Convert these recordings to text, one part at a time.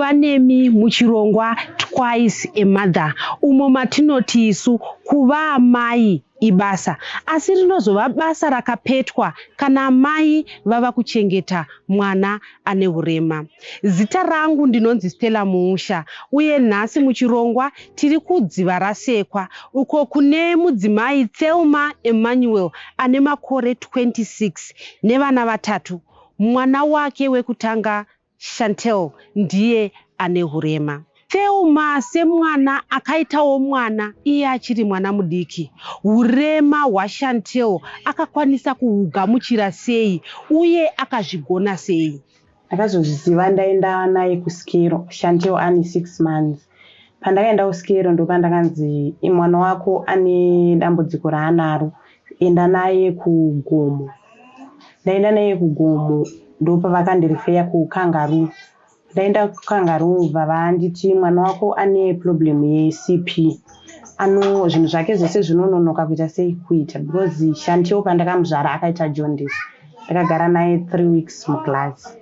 Kuva nemi muchirongwa Twice a Mother, umo matinoti isu kuva amai ibasa, asi rinozova basa rakapetwa kana amai vava kuchengeta mwana ane urema. Zita rangu ndinonzi Stella Muusha, uye nhasi muchirongwa tiri kuDziva Rasekwa, uko kune mudzimai Thelma Emmanuel ane makore 26 nevana vatatu. Mwana wake wekutanga Chantel ndiye ane hurema. Thelma semwana akaitawo mwana iye achiri mwana mudiki. Hurema hwaChantel akakwanisa kuhugamuchira sei uye akazvigona sei? Ndakazozviziva ndaenda naye kusikero, Chantel ane 6 months. Pandakaenda kusikero ndopandakanzi mwana wako ane dambudziko raanaro, enda naye kugomo. Ndaenda naye kugomo ndopavakandirifeya kuKangaroo. Ndaenda kuKangaroo bva vanditi mwana wako ane problem yeCP. Ano zvinhu zvake zvese zvinononoka kuita sei kuita because Chantel pandakamuzvara akaita jaundice. Ndakagara naye 3 weeks muglass.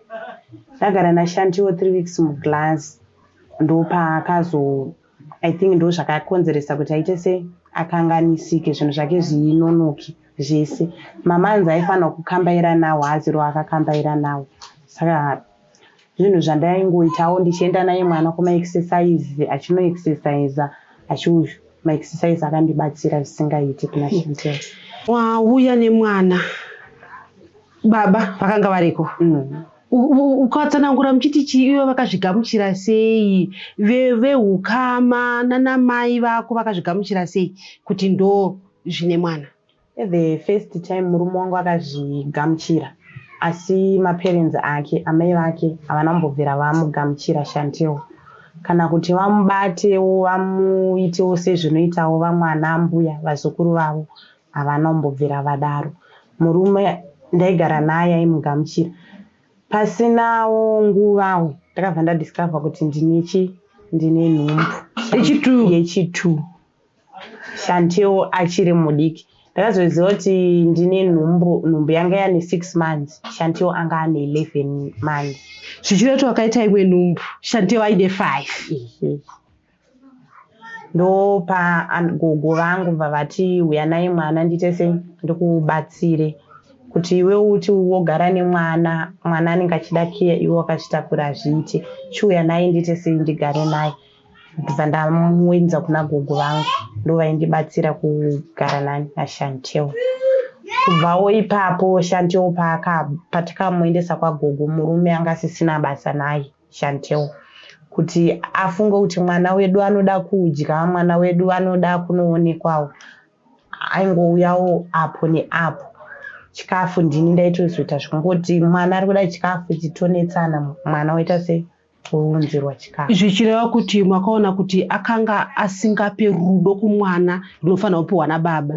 Ndagara naChantel 3 weeks muglass ndopaakazo, I think ndo zvakakonzeresa kuti aite sei, akanganisike, zvinhu zvake zvinonoki zvese. Mamanzi aifanira kukambaira nawo haaziro akakambaira nawo, saka zvinhu zvandaingoitawo ndichienda naye mwana kumaexercise, achinoexercisa achiuyu maexercise akandibatsira zvisingaiti kuna Chantel. Wauya nemwana, baba vakanga variko. Ukatsanangura muchiti chii, ivo vakazvigamuchira sei? Vehukama nanamai vako vakazvigamuchira sei kuti ndo zvine mwana? The first time murume wangu akazvigamuchira, asi maparents ake, amai vake, havana kumbobvira vamugamuchira Chantel, kana kuti vamubatewo, vamuitewo sezvinoitawo vamwe ana mbuya vazukuru vavo, havana kumbobvira vadaro. Murume ndaigara naye aimugamuchira. Pasinawo nguvawo ndakabva ndadiscover kuti ndine chi ndine nhumbu. Yechi2. Yechi2, Chantel achiri mudiki. Ndakazoziva kuti ndine nhumbu, nhumbu yanga yane 6 months, Chantel anga ane 11 months. Zvichireva kuti wakaita imwe nhumbu Chantel aine 5. Ehe. Ndopa gogo vangu bva vati uya naye mwana ndiite sei, ndikubatsire, kuti iwe uti wogara nemwana, mwana anenge achida care, iwe wakazvitakura hazviite, chiuya naye ndiite sei, ndigare naye. Ndibva ndamuendza kuna gogo vangu, ndo vaindibatsira kugara nani naShantel. Kubvawo ipapo Shantel patakamuendesa kwagogo, murume anga asisina basa naye Shantel, kuti afunge kuti mwana wedu anoda kudya, mwana wedu anoda kunoonekwawo, aingouyawo apo neapo. Chikafu ndini ndaitozoita zvekungoti mwana ari kuda chikafu, chitonetsana, mwana waita sei, kuunzirwa chikafu. Zvichireva kuti makaona kuti akanga asingape rudo kumwana runofanira kupiwa nababa.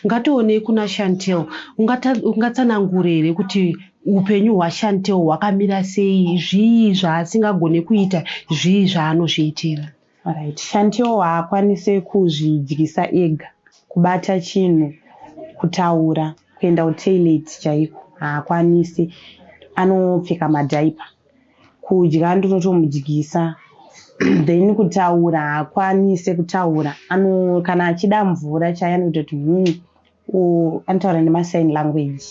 Ngationei kuna Chantel. Ungatsanangure here kuti upenyu hwaChantel hwakamira sei? Zvii zvaasingagone kuita, zvii zvaanozviitira? Right, Chantel haakwanisi kuzvidyisa ega, kubata chinhu, kutaura, kuenda kutoilet chaiko haakwanisi, anopfeka madiaper. Kudya ndinotomudyisa, then kutaura haakwanisi kutaura. Ano kana achida mvura chaiyo anoita kuti anotaura nemasign language,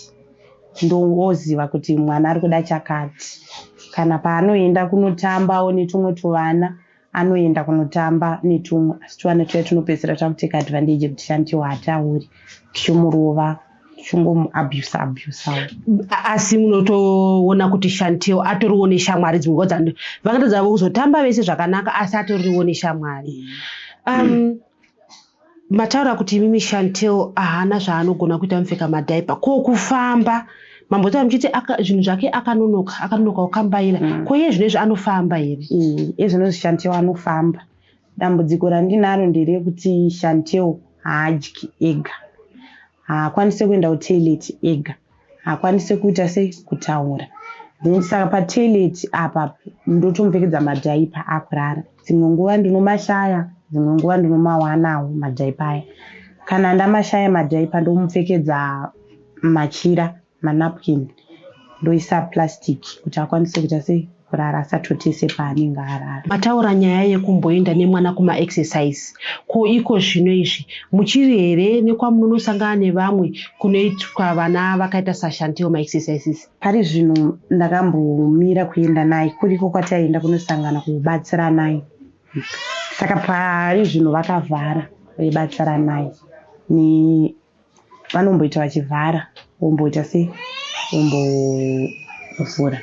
ndooziva kuti mwana ari kuda chakati. Kana paanoenda kunotambawo netumwe tuvana, anoenda kunotamba netumwe, asi tuvana tuya tunopedzisira takuteka advantage kuti Chantel haatauri, tichimurova, tichingomuabusa abusawo. Asi munotoona kuti Chantel atoriwo neshamwari dzimwe nguva vakatadza kuzotamba vese zvakanaka, asi atoriwo neshamwari. Mataura kuti imimi Chantel haana zvaanogona kuita, mupfeka madiaper. Ko kufamba? Mambotaura muchiti zvinhu zvake akanonoka, akanonoka kukambaira. Ko iye zvinezvi anofamba here? Izvinozvi Chantel anofamba. Dambudziko randinaro nderekuti Chantel haadyi ega, haakwanisi kuenda kutoilet ega, haakwanisi kuita sei, kutaura. Then saka patoilet apa ndotomupfekedza madiaper akurara. Dzimwe nguva ndinomashaya, dzimwe nguva ndinomawanawo madiaper aya. Kana ndamashaya madiaper, ndomupfekedza machira, manapkin, ndoisa plastic kuti akwanise kuita sei, kurara asatotese paanenge arara. Mataura nyaya yekumboenda nemwana kumaexercise. Ko iko zvino izvi muchiri here nekwamunonosangana nevamwe kunoitwa vana vakaita saShantel maexercises? Pari zvino ndakambomira kuenda naye kuriko kwataienda kunosangana kubatsiranai. Saka pari zvino vakavhara vaibatsiranai vanomboita vachivhara vomboita sei vombovhura.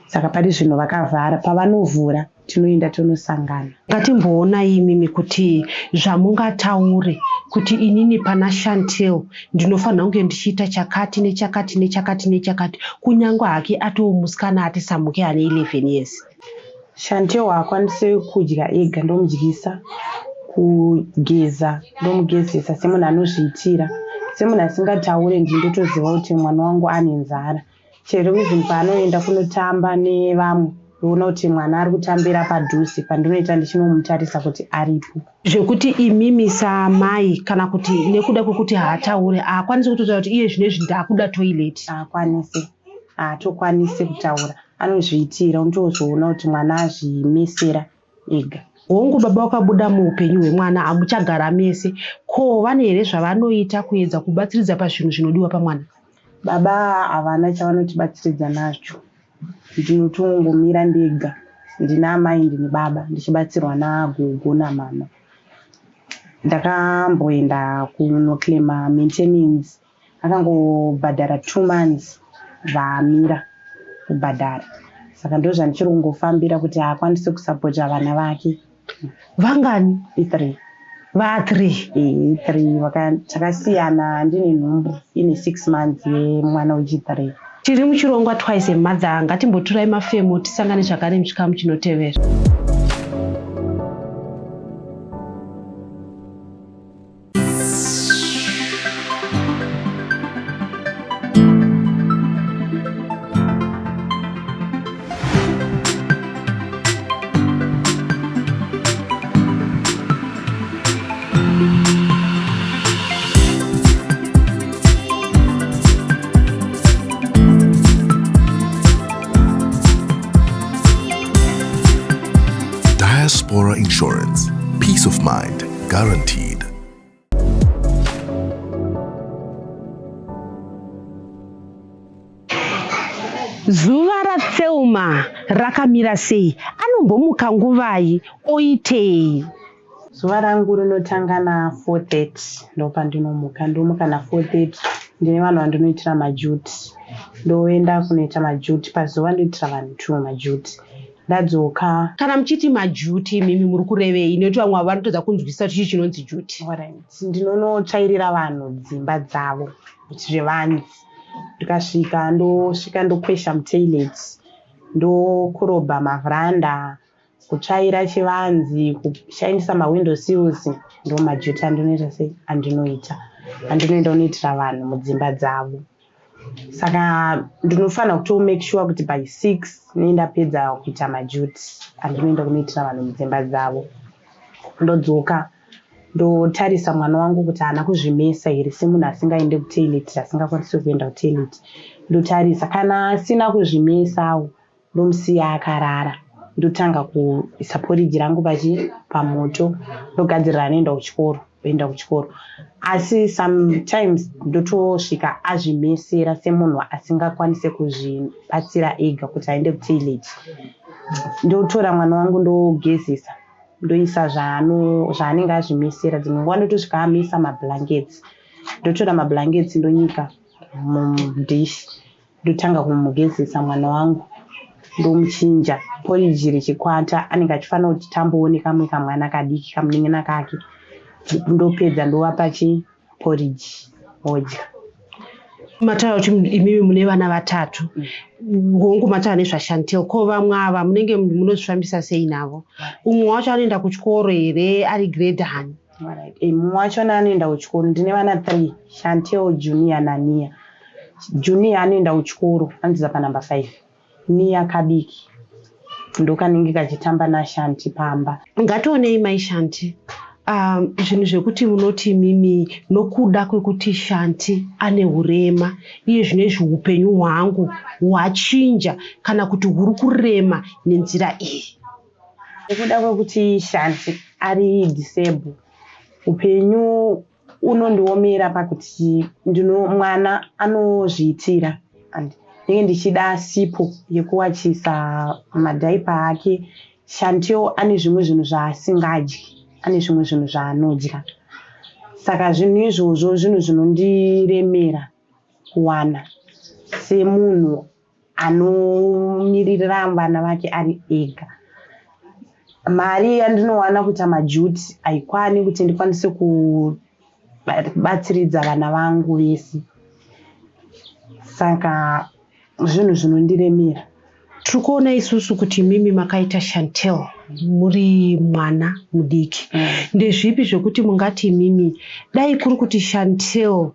Saka pari zvino vakavhara pavanovhura tinoenda tonosangana. Ngatimboonai imimi kuti zvamungataure kuti inini pana Shantel ndinofanira kunge ndichiita chakati nechakati nechakati nechakati kunyange hake atoo musikana ati samuke ane 11 years. Shantel haakwanisi kudya ega ndomudyisa, kugeza ndomugezesa semunhu anozviitira. Semunhu asingataure ndini ndotoziva kuti mwana wangu ane nzara. Chero even paanoenda kunotamba nevamwe ndoona kuti mwana ari kutambira padhuze pandinoita ndichinomutarisa kuti aripo. Zvekuti imimi saamai kana kuti nekuda kwekuti haataure haakwanisi kutotaura kuti iye zvino izvi ndaakuda toilet. Haakwanisi, haatokwanisi kutaura anozviitira unotozoona kuti mwana azvimesera ega. Hongu baba vakabuda muupenyu hwemwana hamuchagara mese ko vane here zvavanoita kuedza kubatsiridza pazvinhu zvinodiwa pamwana? Baba havana chavanotibatsiridza nacho. Ndinotongomira ndega ndina amai ndine baba ndichibatsirwa nagogo namama. Ndakamboenda kunoclaima maintenance akangobhadhara 2 months bvaamira kubhadhara. Saka ndozvandichiri kungofambira kuti akwanise kusapota vana vake. Vangani? I3. Va3. I3 takasiyana ndine nhumbu ine 6 months yemwana wechi3. Tiri muchirongwa Twice a Mother ngatimboturai mafemo tisangane zvakare muchikamu chinotevera. Diaspora Insurance. Peace of mind guaranteed. Zuva raThelma rakamira sei? Anombomuka nguvai oitei? Zuva rangu rinotanga na4:30 ndopandinomuka. Ndomuka na4:30 ndine vanhu vandinoitira majuti. Ndoenda kunoita majuti pazuva ndoitira vanhu 2 majuti. Ndadzoka. Kana muchiti majuti imimi muri kurevei? Nekuti vamwe vanotadza kunzwisisa kuti chii chinonzi juti. Alright. Ndinonotsvairira vanhu dzimba dzavo zvevanzi. Ndikasvika ndosvika ndokwesha mutoilet, ndokorobha mavhuranda, kutsvaira chivanzi, kushandisa mawindow sills ndomajuti andinoita sei andinoita andinoenda kunoitira vanhu mudzimba dzavo. Saka ndinofanira kuto make sure kuti by 6 ndinenge ndapedza kuita majuti andinoenda kunoitira vanhu mudzimba dzavo. Ndodzoka ndotarisa mwana wangu kuti haana kuzvimesa here semunhu asingaende kutoilet asingakwanisi kuenda kutoilet. Ndotarisa kana asina kuzvimesawo ndomusiya akarara ndotanga kuisa poriji rangu pachi pamoto ndogadzirira anoenda kuchikoro oenda kuchikoro. Asi sometimes ndotosvika azvimesera semunhu asingakwanise kuzvibatsira ega kuti aende kutoilet. Ndotora mwana wangu ndogezesa ndoisa zvaanenge azvimesera dzimwe nguva ndotosvika amesa mablankets. Ndotora mablankets ndonyika mudish ndotanga kumugezesa mwana wangu ndomuchinja poriji richikwata anenge achifanira kuti tambowo nekamwe kamwana kadiki kamunin'ina kake. Ndopedza ndovapa chi poriji odya. Mataura kuti imimi mune vana vatatu. Hongu mataura nezvaShantel. Ko vamwe ava munenge munozvifambisa sei navo? Umwe wacho anoenda kuchikoro here ari grade hani? Alright. Mumwe wachona anoenda kuchikoro. Ndine vana 3, Shantel, Junior naNia. Junior anoenda kuchikoro anodzidza panumber 5. Nia kadiki ndokanenge kachitamba naShanti pamba. Ngationei mai Shanti. Zvinhu zvekuti munoti imimi nokuda kwekuti Shanti ane hurema, iye zvino izvi upenyu hwangu hwachinja kana kuti huri kurema nenzira iyi. Nekuda kwekuti Shanti ari disable, upenyu unondiomera pakuti ndino mwana anozviitira, ndinenge ndichida sipo yekuwachisa madiaper ake. Shantiwo ane zvimwe zvinhu zvaasingadyi, ane zvimwe zvinhu zvaanodya, saka zvinhu izvozvo zvinhu zvinondiremera kuwana semunhu anomiririra vana vake ari ega. Mari yandinowana kuita maduty haikwani kuti ndikwanise kubatsiridza vana vangu vese, saka zvinhu zvinondiremera. Tiri kuona isusu kuti imimi makaita Chantel muri mwana mudiki. Ndezvipi zvekuti mungati imimi dai kuri kuti Chantel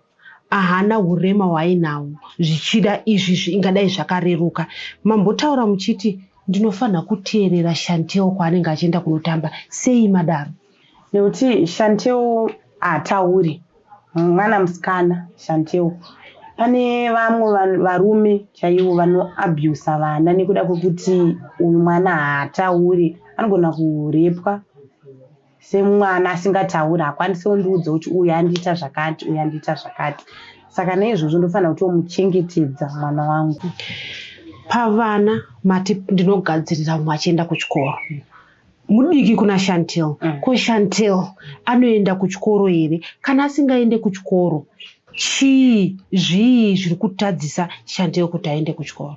ahana urema hwainahwo, zvichida izvi ingadai zvakareruka? Mambotaura muchiti ndinofanira kuteerera Chantel kwaanenge achienda kunotamba. Sei madaro? Nekuti Chantel haatauri, mwana musikana Chantel. Pane vamwe varume chaivo vanoabhusa vana nekuda kwekuti uyu mwana haatauri, anogona kurepwa semwana asingatauri, haakwanisi kundiudza kuti uyu andiita zvakati, uyu andiita zvakati. Saka naizvozvo ndofanira kutomuchengetedza mwana wangu. Pavana mati ndinogadzirira mumwe achienda kuchikoro, mudiki kuna Chantel. Ko Chantel anoenda kuchikoro here? Kana asingaende kuchikoro, chii, zvii zviri kutadzisa Chantel kuti aende kuchikoro?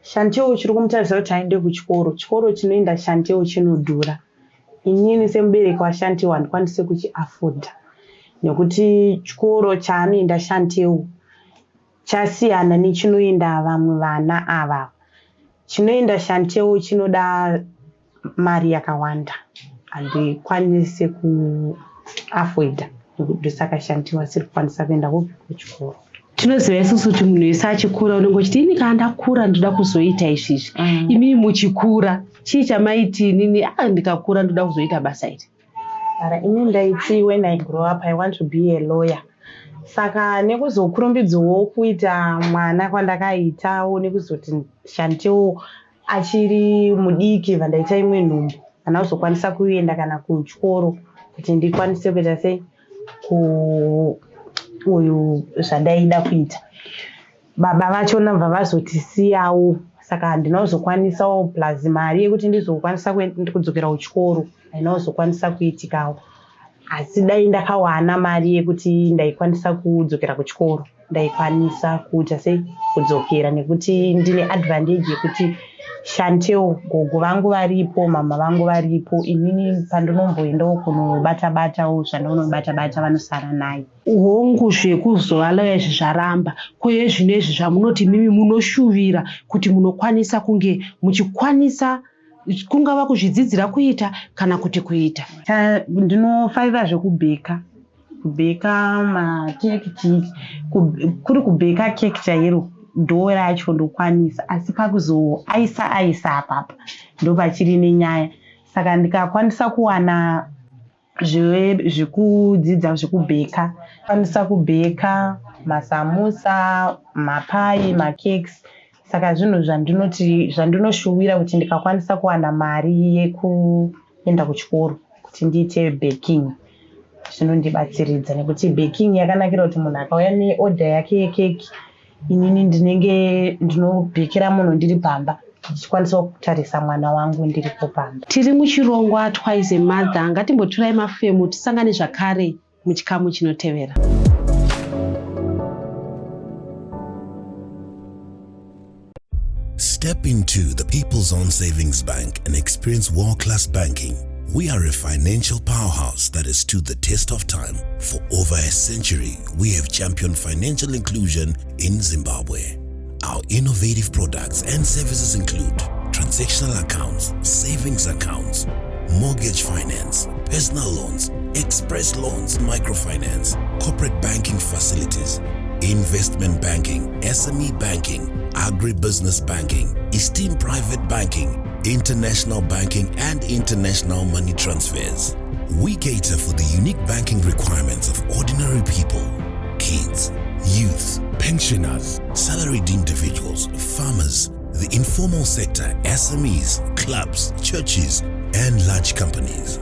Chantel chiri kumutarisa kuti aende kuchikoro, chikoro chinoenda Chantel chinodhura. Inini semubereki waShantel handikwanisi kuchiafodha nekuti chikoro chaanoenda Chantel chasiyana nechinoenda vamwe vana ava. Chinoenda Chantel chinoda mari yakawanda, handikwanisi kuafodha, ndosaka Chantel asiri kukwanisa kuenda kuchikoro. Tinoziva isusu kuti munhu wese achikura unenge uchiti ini kana ndakura ndoda kuzoita izvizvi. Imimi muchikura chii chamaiti, inini ndikakura ndoda kuzoita basa iri? Ara ini ndaiti when I grow up I want to be a lawyer. Saka nekuzokurumbidzawo kuita mwana kwandakaitawo, nekuzoti Chantel achiri mudiki vandaita imwe nhumbu, handina kuzokwanisa kuenda kana kuchikoro kuti ndikwanise kuita sei uyu zvandaida kuita. Baba vachona bva vazotisiyawo, saka handina kuzokwanisawo, plus mari yekuti ndizokwanisa kudzokera kuchikoro haina kuzokwanisa kuitikawo. Asi dai ndakawana mari yekuti ndaikwanisa kudzokera kuchikoro, ndaikwanisa kuita sei kudzokera, nekuti ndine advantage yekuti Chantel gogo vangu varipo, mama vangu varipo. Inini pandinomboendawo kunobata batawo zvandinobata bata, vanosara naye. Hongu, zvekuzova lawyer izvi zvaramba. Kwe zvino izvi zvamunoti imimi munoshuvira kuti munokwanisa kunge muchikwanisa, kungava kuzvidzidzira kuita kana kuti kuita? Ndinofarira zvekubheka, kubheka makeki chii, kuri kubheka keki chairo, dough racho ndokwanisa, asi pakuzoaisa aisa apapa ndopachiri nenyaya. Saka ndikakwanisa kuwana zvekudzidza zvekubheka, kwanisa kubheka masamusa, mapai, macakes, saka zvinhu zvandinoti zvandinoshuwira kuti ndikakwanisa kuwana mari yekuenda kuchikoro kuti ndiite baking, zvinondibatsiridza, nekuti baking yakanakira kuti munhu akauya neorder yake yekeki, inini ndinenge ndinobhekera munhu ndiri pamba, ndichikwanisa kutarisa mwana wangu ndiripo pamba. Tiri muchirongwa Twice a Mother. Ngatimboturai mafemu, tisangane zvakare muchikamu chinotevera. Step into the People's Own Savings Bank and experience world class banking. We are a financial powerhouse that has stood the test of time. For over a century, we have championed financial inclusion in Zimbabwe. Our innovative products and services include transactional accounts, savings accounts, mortgage finance, personal loans, express loans, microfinance, corporate banking facilities, investment banking, SME banking, agribusiness banking, esteemed private banking, international banking, and international money transfers. We cater for the unique banking requirements of ordinary people, kids, youth, pensioners, salaried individuals, farmers, the informal sector, SMEs, clubs, churches, and large companies.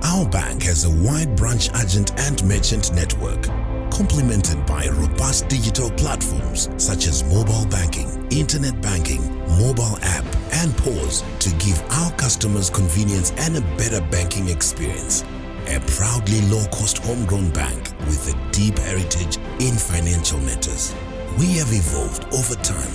Our bank has a wide branch agent and merchant network, complemented by robust digital platforms such as mobile banking, internet banking, mobile app, and POS to give our customers convenience and a better banking experience. A proudly low-cost homegrown bank with a deep heritage in financial matters. We have evolved over time.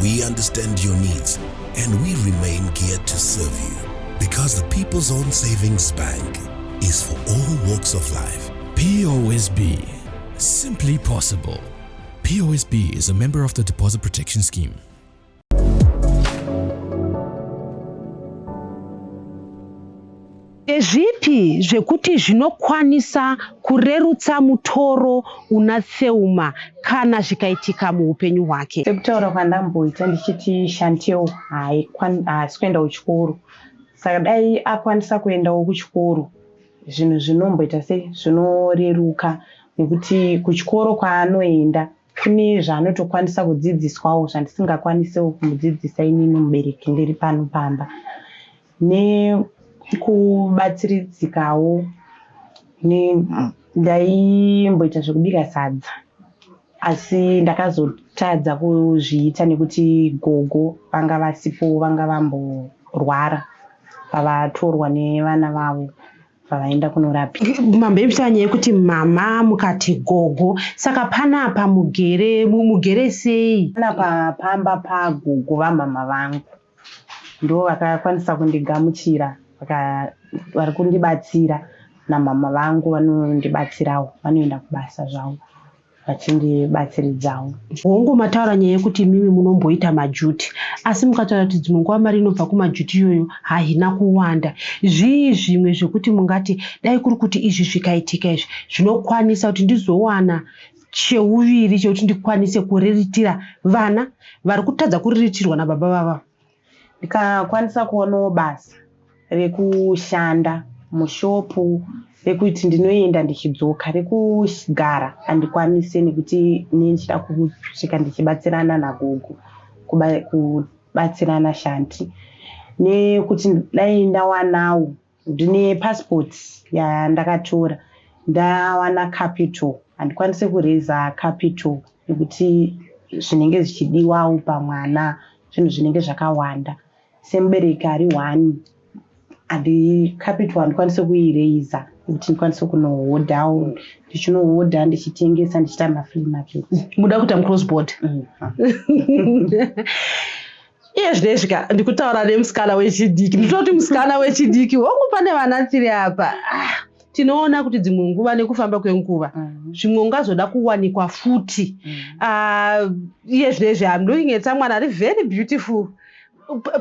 We understand your needs and we remain geared to serve you because the People's Own Savings Bank is for all walks of life. POSB. Simply possible. POSB is a member of the Deposit Protection Scheme. Ndezvipi zvekuti zvinokwanisa kurerutsa mutoro una Thelma kana zvikaitika muupenyu hwake? Sekutaura kwandamboita ndichiti Shantel haasi kuenda kuchikoro, saka dai akwanisa kuendawo kuchikoro, zvinhu zvinomboita sei, zvinoreruka, nekuti kuchikoro kwaanoenda kune zvaanotokwanisa kudzidziswawo zvandisingakwanisewo kumudzidzisa inini mubereki ndiri pano pamba, nekubatsiridzikawo. Ndaimboita zvekubika sadza, asi ndakazotadza kuzviita nekuti gogo vanga vasipo, vanga vamborwara, pavatorwa nevana vavo pavaenda kunorapika. Mamboibisa nyaya yekuti mama, mukati gogo, saka panapa mugere sei? Panapa pamba pagogo vamama vangu, ndo vakakwanisa kundigamuchira, vari kundibatsira, namama vangu vanondibatsirawo, vanoenda kubasa zvavo vachindibatsiridzawo. Hongu, mataura nyaya yekuti imimi munomboita majuti, asi mukataura kuti dzimwe nguva mari inobva kumajuti iyoyo haina kuwanda. Zvii zvimwe zvekuti mungati dai kuri kuti izvi zvikaitika, izvi zvinokwanisa kuti ndizowana cheuviri chekuti ndikwanise kuriritira vana vari kutadza kuriritirwa nababa vava? Ndikakwanisa kuonawo basa rekushanda mushopu, rekuti ndinoenda ndichidzoka, rekugara handikwanisi nekuti ndichida kusvika ndichibatsirana nagogo kubatsirana Shanti, nekuti dai ndawanawo, ndine passport yandakatora, ndawana capital. Handikwanisi kureza capital nekuti zvinenge zvichidiwawo pamwana zvinhu zvinenge zvakawanda. Semubereki ari one, handi capital handikwanisi kuireiza kuti ndikwanise kunohodhawo, ndichinohodha, ndichitengesa, ndichiita maflea market. Muda kuita mucross border. Iye zvinezvi ka ndikutaura nemusikana wechidiki, ndinototi musikana wechidiki, hongu, pane vana tiri apa. Tinoona kuti dzimwe nguva nekufamba kwenguva zvimwe ungazoda kuwanikwa futi. Iye zvinezvi I'm looking at someone ari very beautiful.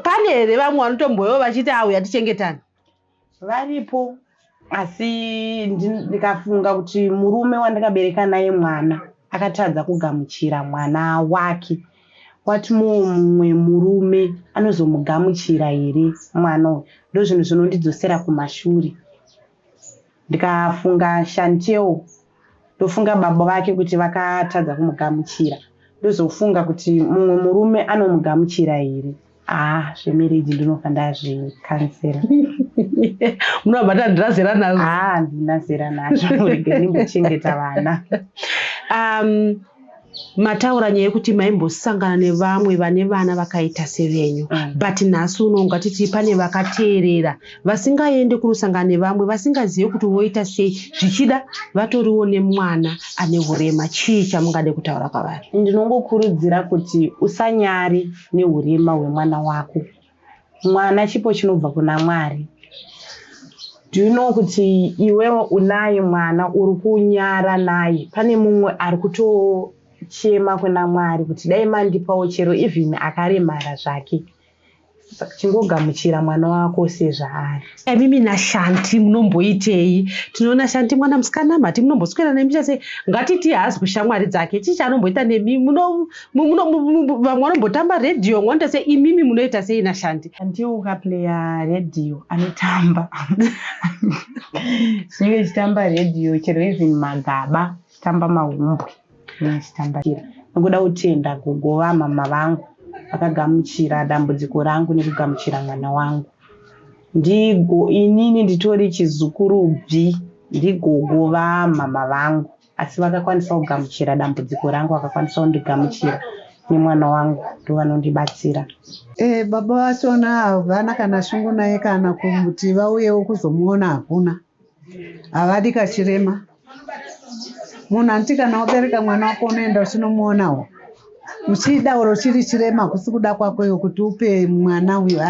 Pane here vamwe vanotomboyewo vachiti auya tichengetani? Varipo, asi ndikafunga kuti murume wandakabereka naye mwana akatadza kugamuchira mwana wake, wati mumwe murume anozomugamuchira here mwana uyu? Ndo zvinhu zvinondidzosera kumashure. Ndikafunga Shantel, ndofunga baba vake kuti vakatadza kumugamuchira, ndozofunga kuti mumwe murume anomugamuchira here? Haa, zvemarriage ndinobva ndazvikansera. Munobva tandira zera nazvo. Haa, handina zera nazvo, rege ndimbochengeta vana. Mataura nyaya yekuti maimbosangana nevamwe vane vana vakaita sevenyu, but nhasi uno ngatiti pane vakateerera vasingaende kunosangana nevamwe, vasingazive kuti voita sei, zvichida vatoriwo nemwana ane urema. Chii chamungade kutaura kwavari? Ndinongokurudzira kuti usanyari neurema hwemwana wako. Mwana chipo chinobva kuna Mwari. Do you know kuti iwewe unaye mwana uri kunyara naye, pane mumwe ari kutochema kuna Mwari kuti dai mandipawo chero even akaremara zvake? Saka chingogamuchira mwana wako sezvaari. Imimi naShanti munomboitei? Tinoona Shanti mwana musikana mhati munomboswera nemi sei? Ngatiti haazi kushamwari dzake. Chii chaanomboita nemi? Vamwe vanombotamba redhiyo, vamwe vanoita sei? Imimi munoita sei naShanti? Shanti ukaplaya redhiyo anotamba. Chinenge chichitamba redhiyo chero even magaba chitamba mahumbwe chitamba. Ndoda kutenda gogo vamama vangu vakagamuchira dambudziko rangu nekugamuchira mwana wangu. Ndigo inini nditori chizukurubvi ndigogo vamama vangu asi vakakwanisa kugamuchira dambudziko rangu, vakakwanisa kundigamuchira nemwana wangu, ndovanondibatsira. Baba vachona havana kana shungu naye kana kuti vauyewo kuzomuona hakuna. Havadi kachirema. Munhu anoti kana wabereka mwana wako unoenda uchinomuonawo. Uchida oro chiri chirema hakusi kuda kwako iwe kuti upe mwana uyu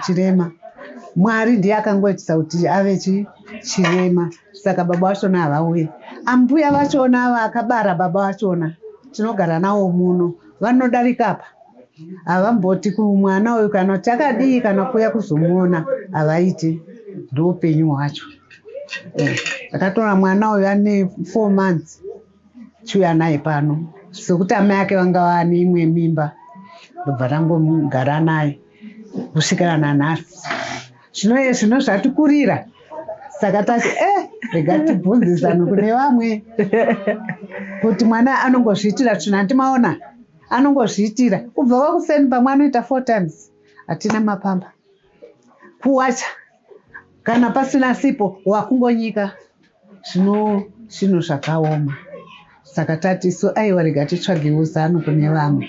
chirema. Mwari ndiye akangoitisa kuti ave chirema. Saka baba vachona havauye. Ambuya vachona vakabara baba vachona tinogara navo muno vanodarika apa. Havamboti kumwana uyu kana chakadii kana kuuya kuzomuona havaiti. Ndoupenyu hwacho. Ndakatora mwana uyu ane 4 months chiuya naye pano sekuti amai ake vanga vane imwe mimba ndobva tangogara naye kusvikira nanhasi. Zvino zvino zvatikurira saka tati rega tibvunzisane kune vamwe kuti mwana anongozviitira tsvina handimaona anongozviitira kubva kwakuseni pamwe anoita 4 times hatina mapamba kuwacha kana pasina sipo wakungonyika. Zvino zvinhu zvakaoma saka tati isu aiwa rega titsvagewo zano kune vamwe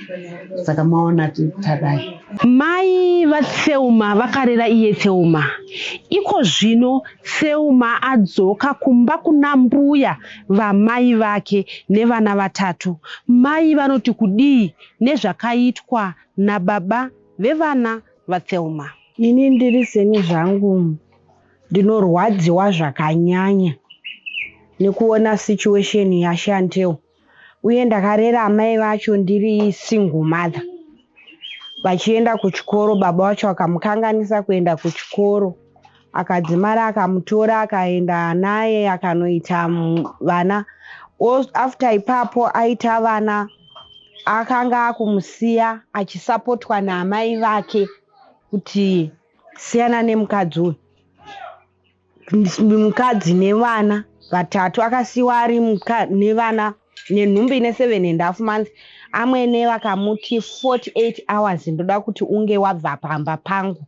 saka maona tadai. Mai vaThelma vakarera iye Thelma. Iko zvino Thelma adzoka kumba kuna mbuya vamai vake nevana vatatu. Mai vanoti kudii nezvakaitwa nababa vevana vaThelma? Ini ndiri seni zvangu ndinorwadziwa zvakanyanya nekuona situation yaShantel uye ndakarera amai vacho ndiri single mother. Vachienda kuchikoro baba vacho vakamukanganisa kuenda kuchikoro akadzimara akamutora akaenda naye akanoita vana. After ipapo aita vana akanga akumusiya achisapotwa naamai vake kuti siyana nemukadzi uyu. Mukadzi nevana vatatu akasiyiwa ari nevana nenhumbi ine 7.5 months. Amwene vakamuti 48 hours ndoda kuti unge wabva pamba pangu.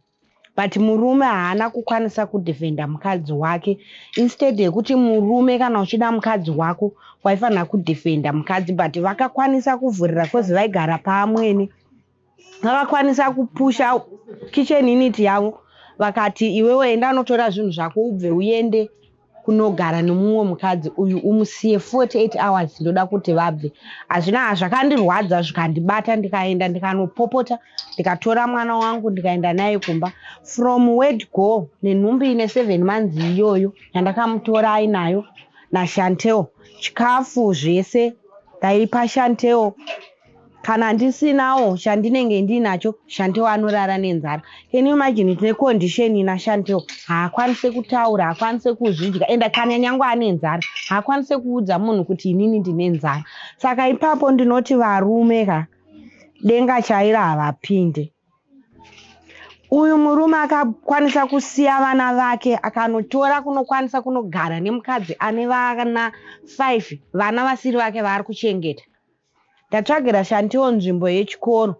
But murume haana kukwanisa kudefenda mukadzi wake. Instead yekuti murume kana uchida mukadzi wako waifanira kudefenda mukadzi, but vakakwanisa kuvhurira cause vaigara paamwene. Vakakwanisa kupusha kitchen unit yavo vakati iwewe enda unotora zvinhu zvako ubve uende kunogara nemumwe mukadzi uyu umusiye 48 hours ndoda kuti vabve. Hazvina zvakandirwadza zvikandibata ndikaenda ndikanopopota ndikatora mwana wangu ndikaenda naye kumba. From word go nenhumbi ine 7 months iyoyo yandakamutora ainayo naShantel. Chikafu zvese ndaipa Shantel. Kana ndisinawo chandinenge ndinacho Shantel anorara nenzara. Can you imagine tine condition ina Shantel haakwanisi kutaura, haakwanisi kuzvidya ende kana nyangwe ane nzara haakwanisi kuudza munhu kuti inini ndine nzara. Saka ipapo ndinoti varume ka denga chairo havapinde. Uyu murume akakwanisa kusiya vana vake akanotora kunokwanisa kunogara nemukadzi ane vana 5 vana vasiri vake vaari kuchengeta. Ndatsvagira Shantel nzvimbo yechikoro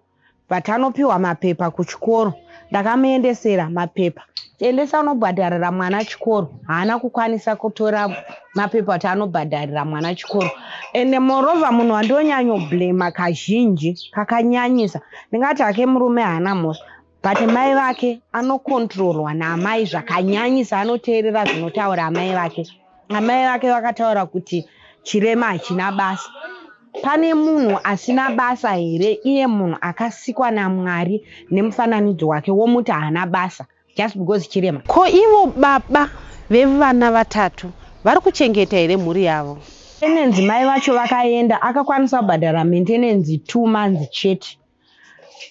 but anopiwa mapepa kuchikoro. Ndakamuendesera mapepa. Endesa unobhadharira mwana chikoro. Haana kukwanisa kutora mapepa kuti anobhadharira mwana chikoro. Ende moreover munhu wandonyanyoblema kazhinji kakanyanyisa ndingati hake murume haana mhosva but mai vake anokontrolwa naamai zvakanyanyisa anoteerera zvinotaura amai vake. Amai vake vakataura kuti chirema hachina basa. Pane munhu asina basa here iye munhu akasikwa naMwari nemufananidzo wake womuti haana basa just because chirema. Ko ivo baba vevana vatatu vari kuchengeta here mhuri yavo? Maintenance mai vacho vakaenda akakwanisa kubhadhara maintenance 2 months chete.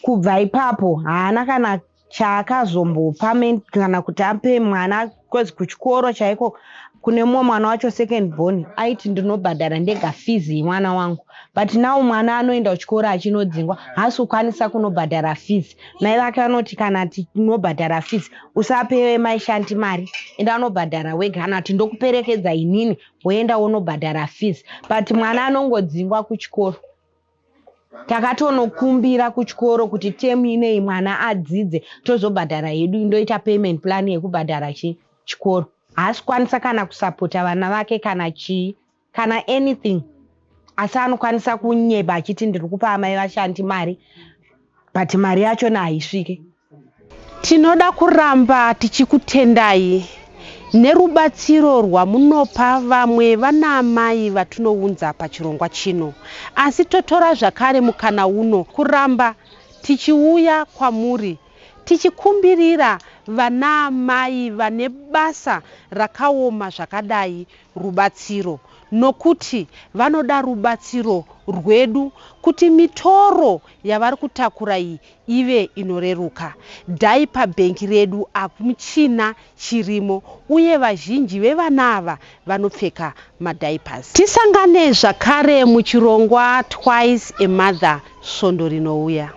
Kubva ipapo haana kana Chaakazombopa kana kuti ape mwana bcause kuchikoro chaiko kune mumwe mwana wacho second born aiti ndinobhadhara ndega fees yemwana wangu, but now mwana anoenda kuchikoro achinodzingwa, haasi kukwanisa kunobhadhara fees. Mai vake vanoti kana tinobhadhara fees usape maishanti mari, enda unobhadhara wega, kana kuti ndokuperekedza inini woenda wonobhadhara fees, but mwana anongodzingwa kuchikoro. Takatonokumbira kuchikoro kuti temu inei mwana adzidze, tozobhadhara hedu, ndoita payment plan yekubhadhara chikoro. Haasi kukwanisa kana kusapota vana vake kana chii kana anything, asi anokwanisa kunyeba achiti ndiri kupa amai vashandi mari, but mari yachona haisvike. Tinoda kuramba tichikutendai nerubatsiro rwamunopa vamwe vanaamai vatinounza pachirongwa chino. Asi totora zvakare mukana uno kuramba tichiuya kwamuri tichikumbirira vanaamai vane basa rakaoma zvakadai rubatsiro, nokuti vanoda rubatsiro rwedu kuti mitoro yavari kutakura iyi ive inoreruka. Diaper bank redu hamuchina chirimo uye vazhinji vevana ava vanopfeka madiapers. Tisangane zvakare muchirongwa Twice a Mother svondo rinouya.